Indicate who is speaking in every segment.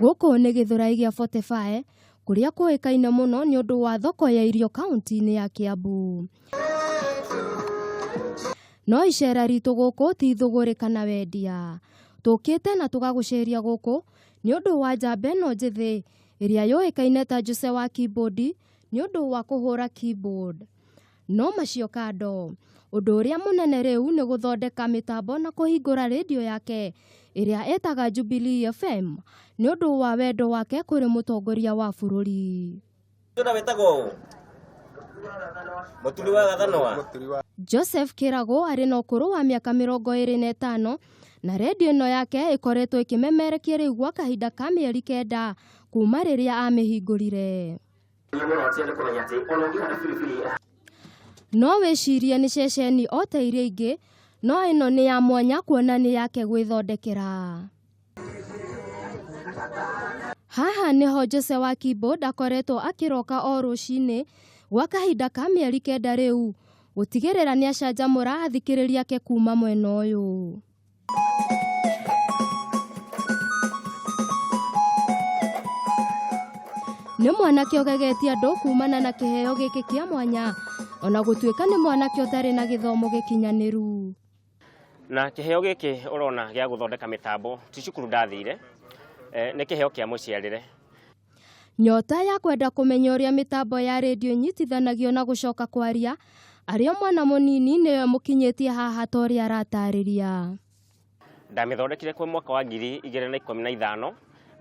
Speaker 1: Gũkũ nĩ Gĩthũrai gĩa 45 kũrĩa kũĩkaine mũno nĩ ũndũ wa thoko ya irio kaunti-inĩ ya Kiambu. No icera ritũ gũkũ ti thũgũrĩ kana wendia. Tũkĩte na tũgagũceria gũkũ nĩ ũndũ wa njamba ĩno njĩthĩ ĩrĩa yũĩkaine ta Jose wa keyboard nĩ ũndũ wa kũhũra keyboard. No macio kando, ũndũ ũrĩa mũnene rĩu nĩ gũthondeka mĩtambo na kũhingũra rĩndiũ yake ĩrĩa ĩtaga Jubilee FM nĩ ũndũ wa wendo wake kũrĩ mũtongoria wa bũrũri.
Speaker 2: Tũra wĩtagwo ũ? Mũturi wa Gathanwa.
Speaker 1: Joseph Kĩrago arĩ na ũkũrũ wa mĩaka 25 na rĩndiũ ĩno yake ĩkoretwo ĩkĩmemerekia rĩu gwa kahinda ka mĩeri 9 kuma rĩrĩa amĩhingũrire. No wĩcirie nĩ ceceni o ta iria ingĩ, no ĩno nĩ ya mwanya kuona nĩ yake gwĩthondekera. Haha nĩho Jose wa keyboard akoretwo akĩroka o rũcinĩ gwa kahinda ka mĩeri 9 rĩu gũtigĩrĩra nĩ acanjamũra athikĩrĩria ake kuma mwena ũyũ. Nĩ mwanake ũgegetie andũ kumana na kĩheo gĩkĩ kĩa mwanya ona gũtuĩka nĩ mwanake ũtarĩ na gĩthomo gĩkinyanĩru.
Speaker 2: Na kĩheo gĩkĩ ũrona gĩa gũthondeka mĩtambo ti cukuru ndathire, nĩ kĩheo kĩa mũciarĩre.
Speaker 1: Nyota ya kwenda kũmenya ũrĩa mĩtambo ya rĩndiũ ĩnyitithanagio na gũcoka kwaria arĩ o mwana mũnini nĩwe mũkinyĩtie haha ta ũrĩa aratarĩria.
Speaker 2: Ndamĩthondekire kwĩ mwaka wa 2015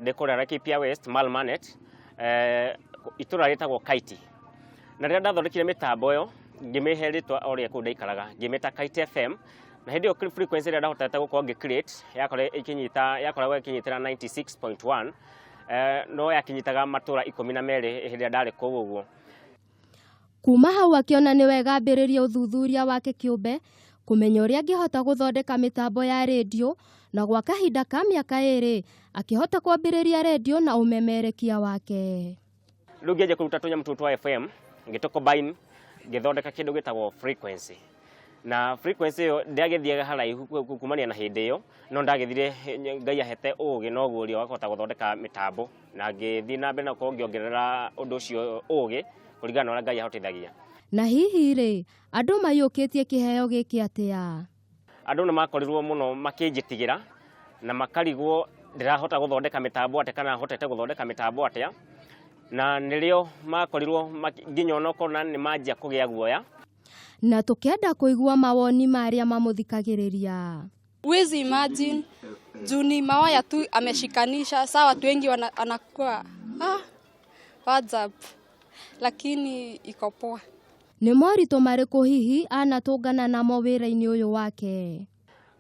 Speaker 2: ndĩ kũrĩa Laikipia West Malmanet, itũra rĩtagwo Kaiti. Na rĩrĩa ndathondekire mĩtambo ĩyo ngĩmĩhe rĩtwa o rĩa kũu ndaikaraga, ngĩmĩta Kaiti FM. Na hĩndĩ ĩyo frequency ĩrĩa ndahotete gũkorwo ngĩ create yakoragwo ĩkĩnyitĩra 96.1, no yakinyitaga matũra 12 hĩndĩ ĩrĩa ndarĩ kũu ũguo.
Speaker 1: Kuma hau akĩona nĩ wega ambĩrĩrie ũthuthuria wake kĩũmbe kũmenya ũrĩa angĩhota gũthondeka mĩtambo ya rĩndiũ na gwa kahinda ka mĩaka 2 akĩhota kwambĩrĩria rĩndiũ na ũmemerekia wake.
Speaker 2: Rĩu ngĩanjia kũruta tũnyamũ tũtũ twa FM, ngĩtũ-combine, ngĩthondeka kĩndũ gĩtagwo frequency. Na frequency ĩyo ndĩagĩthiaga haraihu kumania na hĩndĩ ĩyo, no ndagĩthire Ngai ahete ũgĩ na ũguũrio wa kũhota gũthondeka mĩtambo, na ngĩthiĩ na mbere na gũkorwo ngĩongerera ũndũ ũcio ũgĩ kũringana na ũrĩa Ngai ahotithagia.
Speaker 1: Na hihi rĩ, andũ maiyũkĩtie kĩheo gĩkĩ atĩa?
Speaker 2: Andũ nĩ makorirwo mũno makĩnjĩtigĩra na makarigwo ndĩrahota gũthondeka mĩtambo atĩa kana hotete gũthondeka mĩtambo atĩa, na nĩrĩo makorirwo nginya onokorwo nĩ manjia kũgĩa guoya.
Speaker 1: Na tũkĩenda kũigua mawoni ma arĩa mamũthikagĩrĩria.
Speaker 3: Huwezi imagine juu ni mawaya tu ameshikanisha, sawa watu wengi anakuwa WhatsApp, lakini iko poa.
Speaker 1: Nĩ moritũ marĩkũ hihi anatũngana namo wĩra-inĩ ũyũ wake?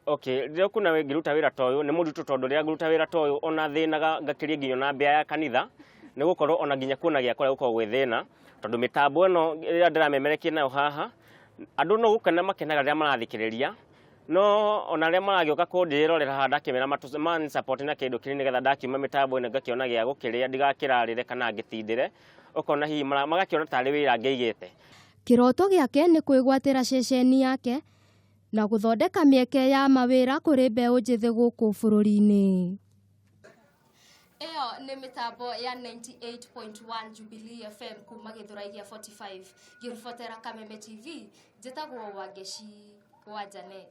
Speaker 2: Okay, rĩrĩa ũkuona ngĩruta wĩra ta ũyũ nĩ mũritũ tondũ rĩrĩa ngũruta wĩra ta ũyũ ona thĩnaga ngakĩria nginya ona mbĩa ya kanitha, nĩ gũkorwo ona nginya kuona gĩa kũrĩa gũkoragwo gwĩ thĩna, tondũ mĩtambo ĩno ĩrĩa ndĩramemerekia nayo haha, andũ no gũkena makenaga rĩrĩa marathikĩrĩria, no ona arĩa maragĩũka kũndĩrorera haha ndakĩmera man support na kĩndũ kĩnini nĩgetha ndakiuma mĩtambo ĩno ngakĩona gĩa gũkĩrĩa ndigakĩrarĩre kana ngĩtindĩre, ũkona hihi magakĩona tarĩ wĩra ngĩigĩte.
Speaker 1: Kĩroto gĩake nĩ kwĩgwatĩra ceceni yake na gũthondeka mĩeke ya mawĩra kũrĩ mbeũ njĩthĩ gũkũ bũrũri-inĩ. Ĩyo nĩ mĩtambo ya 98.1 Jubilee FM kuma Gĩthũrai gĩa 45 ngĩribotera Kameme TV, njĩtagwo Wangeci wa Janet.